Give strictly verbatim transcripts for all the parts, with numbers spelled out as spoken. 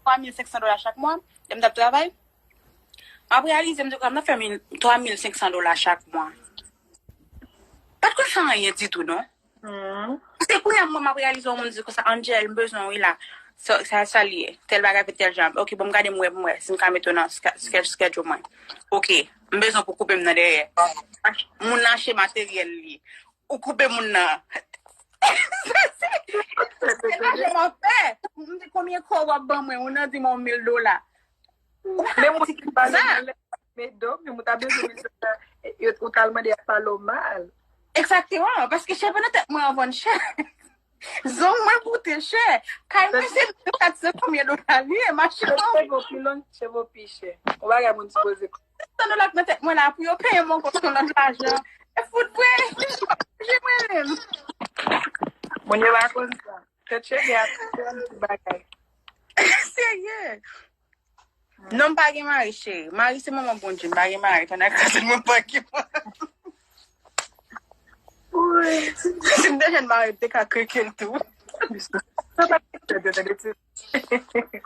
twa mil senk san dola chak mwa, lè m t ap travay. M ap reyalize m di, "Kòman m ap fè mil, twa mil senk san dola chak mwa?" Pa t konn fè anyen ditou, non. Se kounye a mwen m ap reyalize yon moun di konsa, "Angel, m bezwen w wi la." Sa, sa, sa l ye? Tèl bagay, fè tèl jan. Ok, bon, m gade m wè, m wè si m ka mete w nan ske-, ske-, schedule mwen. Ok, m bezwen pou koupe m nan dèyè. Moun nan achte materyèl li. Ou koupe moun nan. Se lajan m ap fè. M di, "Konbyen kòb w ap ban mwen?" Moun nan di m yon mil dola. Men moun ki pa nan lè, men do, men moun ta bezwen mil dola, yo, ou t al mande a pale w mal. Egzakteman, paske cheve nan tèt mwen an vann chè. Zong mwen koute chè. Kay mwen se mil kat san konbyen dola li ye, machin an. Cheve w pi long, cheve w pi chè. Yon bagay moun sipoze. San dola k nan tèt mwen la, pou yo peye m ankò se yon lòt lajan. E fout vre. Manje mwen menm. Moun yo pa konn sa. Tèt cheve a pi long ki bagay. Serye. Non, m pa gen mari, cheri. Mari se manman Bondye, m pa gen mari. Tande ak sa, mwen pa gen mari. Si m te jwenn mari, m te ka kreke l tou. Sa pa gen tèt, tèt, tèt.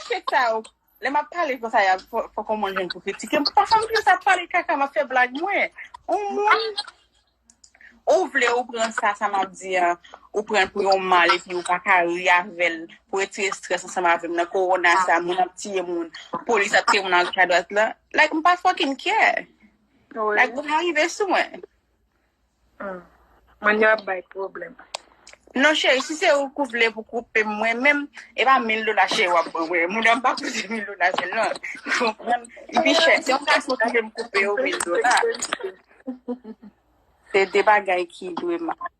Chèk sa yo. Lè m ap pale konsa, y ap fò, fò kòman jwenn pou kritike m. Pafwa, m jis ap pale kaka, m ap fè blag mwen. On moun Ou vle ou pran sa, sa m ap di an, ou pran l pou yon mal epi ou pa ka ri avè l, pou retire estrès ansanm avè m nan kowona sa, moun ap tiye moun, polis ap tiye moun a goch a dwat la. Like, m pa fucking care. Like, ou pa rive sou mwen. Moun yo ap bay pwoblèm. Non, cheri, si se ou k vle pou koupe m, mwen menm, e pa mil dola cheri w ap ban mwen. Moun yo m pa koute mil dola sèl non. Ou konprann? Li pi chè. Se yon gason ki vle m koupe yo mil dola. Se de bagay ki dwe mal.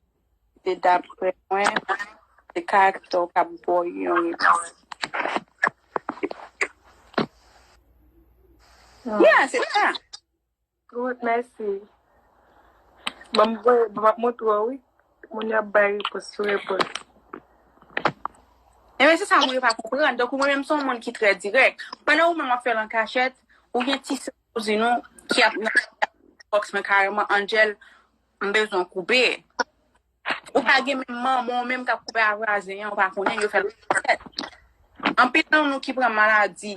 Se daprè mwen, se karaktè w k ap ba w yon repons. Yeah, se sa. Good, mèsi. Bon, m voye, bon, m ap montre w, wi. Moun yo ap bay repons sou repons. Ebyen, se sa moun yo pa konprann. Donk, ou mwen menm, se yon moun ki trè dirèk. Pandan ou menm w ap fè l an kachèt, ou gen ti sè kouzin ou ki ap nan box mwen kareman, Angel, m bezwen w koupe. Ou pa gen menm manman w menm k ap koupe avwazen an, ou pa konnen, yo fè l tèt. Anpil nan nou ki pran maladi,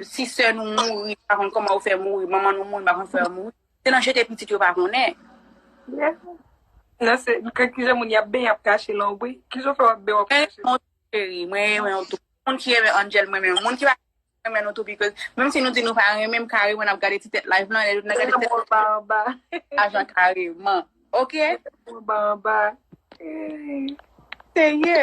si sè nou mouri, pa konn kòman yo fè mouri, manman nou mouri, pa konn fè yo mouri. Se nan jete pitit yo pa konnen. Yeah. Non, se, ki, kijan moun y ap benyen, y ap kache lonbri? Kijan w fè w ap benyen, w ap kache? Mwen, cheri, mwen renmen w tou. Moun ki renmen Angel, mwen renmen. Moun ki pa renmen nou tou, because menm si nou di nou pa renmen m, kare mwen ap gade ti tèt live lan, lè nou gade ti tèt anba anba. Lajan kareman. Ok? Anba anba. Serye.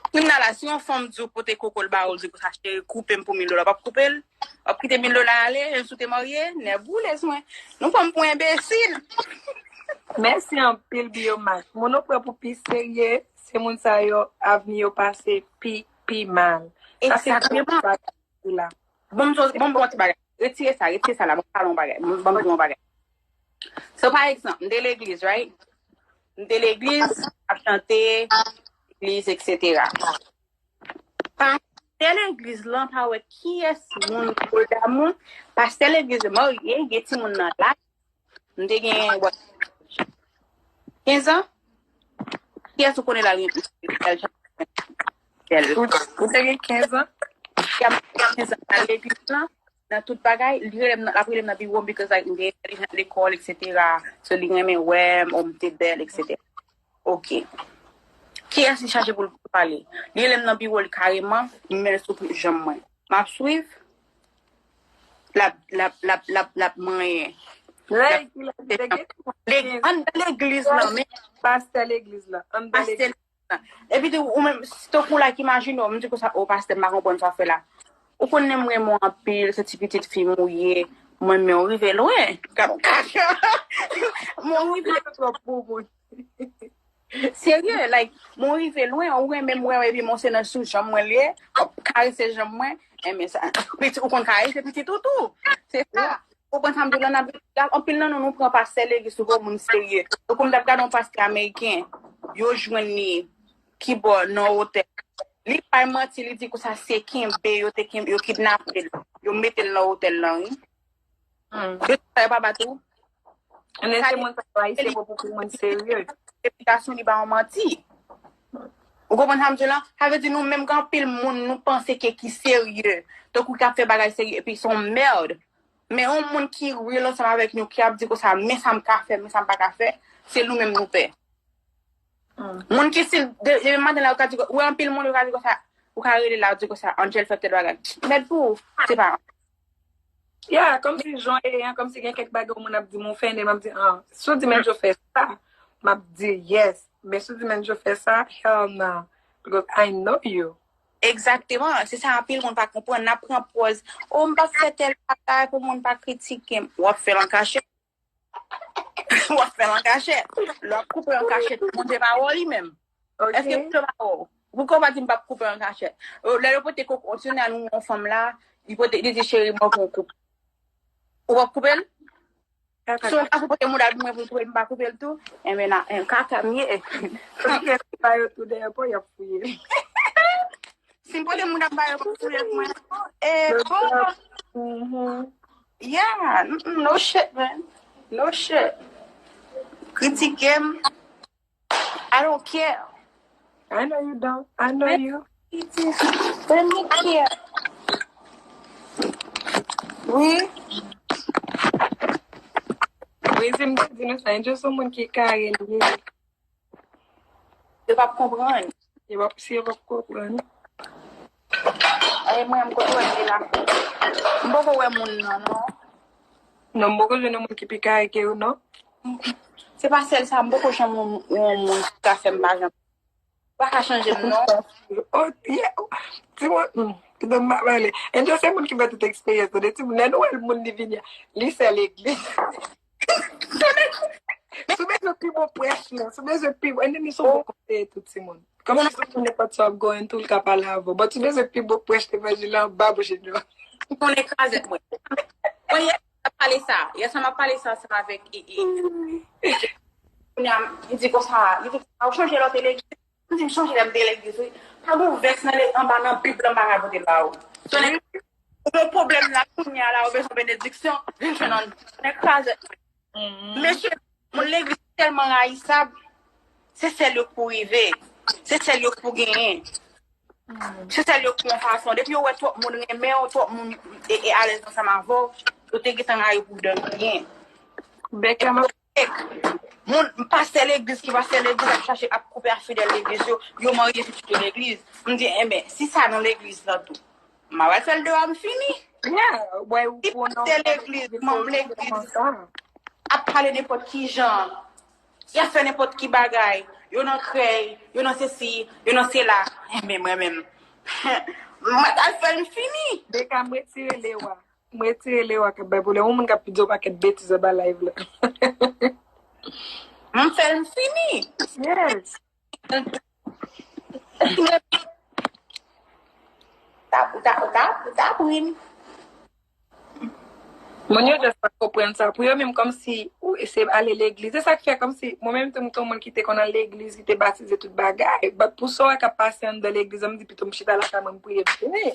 Kounye a la, si yon fanm di w pote koko l ba ou, l di konsa, cheri, koupe m pou mil dola, w ap koupe l? W ap kite mil dola ale, menm si w te marye? Nèboulez mwen. Nou pran m pou enbesil. Mèsi anpil, Biomax. Moun ou pran pou pi serye, se moun sa yo, avni yo pase pi, pi mal. Sa se gwo bagay la. Bon, m, bon, bon, ti bagay. Retire sa, retire sa la. Bon, pale yon bagay. Bon, bon, bon bagay. So, pa egzanp, m te legliz, right? M te legliz, ap chante, legliz, et cetera. Pastè legliz lan pa wè kiyès moun pou l damou. Pastè legliz lan marye, gen timoun nan laj. M te gen, what, kenz an? Kiyès ou konnen la l gen, l gen, l gen, ou, ou te gen kenz an? Kenz an nan legliz lan, nan tout bagay, li rele m nan, l ap rele m nan biwo m, because, like, m te entèlijan lekòl, et cetera. So, li renmen wè m, oh, m te bèl, et cetera. Ok. Kiyès li chache pou l pale? Li rele m nan biwo l kareman, li met l sou janm mwen. M ap swiv, l ap, l ap, l ap, l ap, l ap manyen. Lè l, lè l, lè l, anndan legliz lan, men pastè legliz lan, anndan legliz lan. Epi tou, ou menm, si tankou la k imajine w, m di konsa, o pastè, m pa konprann sa w fè la. Ou konnen m renmen w anpil, se ti pitit fi m ou ye, mwen, men w rive lwen. Gad on kaka. Mwen rive twòp pou mwen. Serye, like, mwen rive lwen, ou renmen m, wè, epi mwen se nan sou janm mwen li ye, w ap karese janm mwen, enben sa, pitit, ou konn karese pitit ou tou. Se sa. Ou konprann sa m di w la, n ap, anpil nan nou, nou pran pastè legliz sou gwo moun serye. Tankou m t ap gade yon pastè ameriken, yo jwenn li kibò nan otèl. Li bay manti, li di konsa se kenbe, yo te kenbe, yo kidnape l. Yo mete l nan otèl lan, wi. Hmm. Yo di sa yo pa bat ou. Sa se moun sa yo ayisyen pou, pou moun serye. Repitasyon li ba yon manti. Ou konprann sa m di w la? Sa vle di nou menm gen anpil moun nou panse ke ki serye. Tankou ki ap fè bagay serye epi se yon mèd. Men yon moun ki real ansanm avèk nou, ki ap di konsa, men sa m ka fè, men sa m pa ka fè, se nou menm nou pè. Moun ki si, de, depi maten la, ou ka di, ou wè anpil moun, ou ka di konsa, ou ka rele la, ou di konsa, Angel fè tèl bagay. Mèd pou ou, se pa. Yeah, kòmsi jan ye an, kòmsi gen kèk bagay yon moun ap di m ou fè, m ap di, ah, si w di men yo fè sa, m ap di yes. Men si w di men yo fè sa, hell no. Because I know you. Egzakteman, se sa anpil moun pa konprann. N ap pran pòz, o, m p ap fè tèl bagay pou moun pa kritike m. W ap fè l an kachèt. W ap fè l an kachèt. Lè w ap koupe an kachèt, Bondye pa wè w li menm. Èske Bondye pa wè w? Poukò w pa di m p ap koupe an kachèt? Lè yo pote koko, si nan nou yon fanm la, li pote, li di cheri mwen pou w koupe. Ou p ap koupe l? Si yon gason pote mouda pou mwen pou m koupe l, m pa koupe l tou? Enben, na, en, kaka m ye. Paske si ba yo tou dèyè pò, y ap fouye. Si m pote mouda m ba yo pou m fouye pou mwen, e bon. Yeah, mm-mm, no shit, man. No shit. Kritike m. I don't care. I know you don't. I know you. Let me care. Wi. Wi, se m te di nou sa, Angel se yon moun ki kare li ye. Yo p ap konprann. Yo p ap, si yo p ap konprann. E mwen, m kote w ye la. M poko wè moun nan, non. Non, m poko jwenn yon moun ki pi kare ke ou, non. Se pa sèl sa, m poko janm yon, yon moun ki ka fè m pa janm. Ou pa ka chanje m, non. Oh, yeah. Ti mwen, hmm, pito m pa pale. Angel se moun ki fè tout eksperyans, tande, ti moun, lè nou wè l moun li vini a, li sè legliz. Si w bezwen pi bon prèch lan, si w bezwen pi bon, Angel se yon bon konseye tout ti moun. Kòmsi se yon nenpòt sa w ap going through, l ka pale avè w. But si w bezwen pi bon prèch levanjil la, anba bouch Angel. Konnen krazèt mwen. Mwen, yè, m ap pale sa. Yè sa, m ap pale sa ansanm avèk, e, e, Kounye a, li di konsa, li di konsa, ou chonje lè w te legliz? M di, m chonje lè m te legliz, wi. Pa gen yon vès nan le, anba nan Bib la, m pa ka pote l ba ou. Sonnen, ou gen pwoblèm la, kounye a la, ou bezwen benediksyon, vin jwenn Angel. Sonnen krazèt. Mesye, moun legliz tèlman rayisab, se sèl yo k pou rive. Se sèl yo k pou genyen. Se sèl yo k pou yon fason. Depi yo wè twòp moun renmen w, twòp moun e, e alèz ansanm avè w, yo te gentan rayi w pou dan byen. Bèk la m ap Moun, pastè legliz ki pastè legliz ap chache ap koupe ak fidèl legliz yo, yo marye pitit yo legliz. M di, enben, si sa nan legliz lan tou, m a wè fè l dewa m fini. Yeah, wè ou Si pwonon pastè legliz, manm legliz ap pale nenpòt ki jan, y ap fè nenpòt ki bagay, yo nan krèy, yo nan sesi, yo nan sela, enben mwen menm, mwen t al fè l m fini. Beka, m retire lewa. M retire lewa k ap bay pwoblèm. Yon moun k ap di yon pakèt betiz anba live la. M fè l m fini. Yes. Tap, tap, tap, tap, wi. Moun yo just pa konprann sa. Pou yo menm kòmsi ou se ale legliz. Se sa k fè kòmsi mwen menm tou m te yon moun ki te konn al legliz, ki te batize tout bagay. But pou sa w wè k ap pase anndan legliz la, m di pito m chita lakay mwen m priye m fini.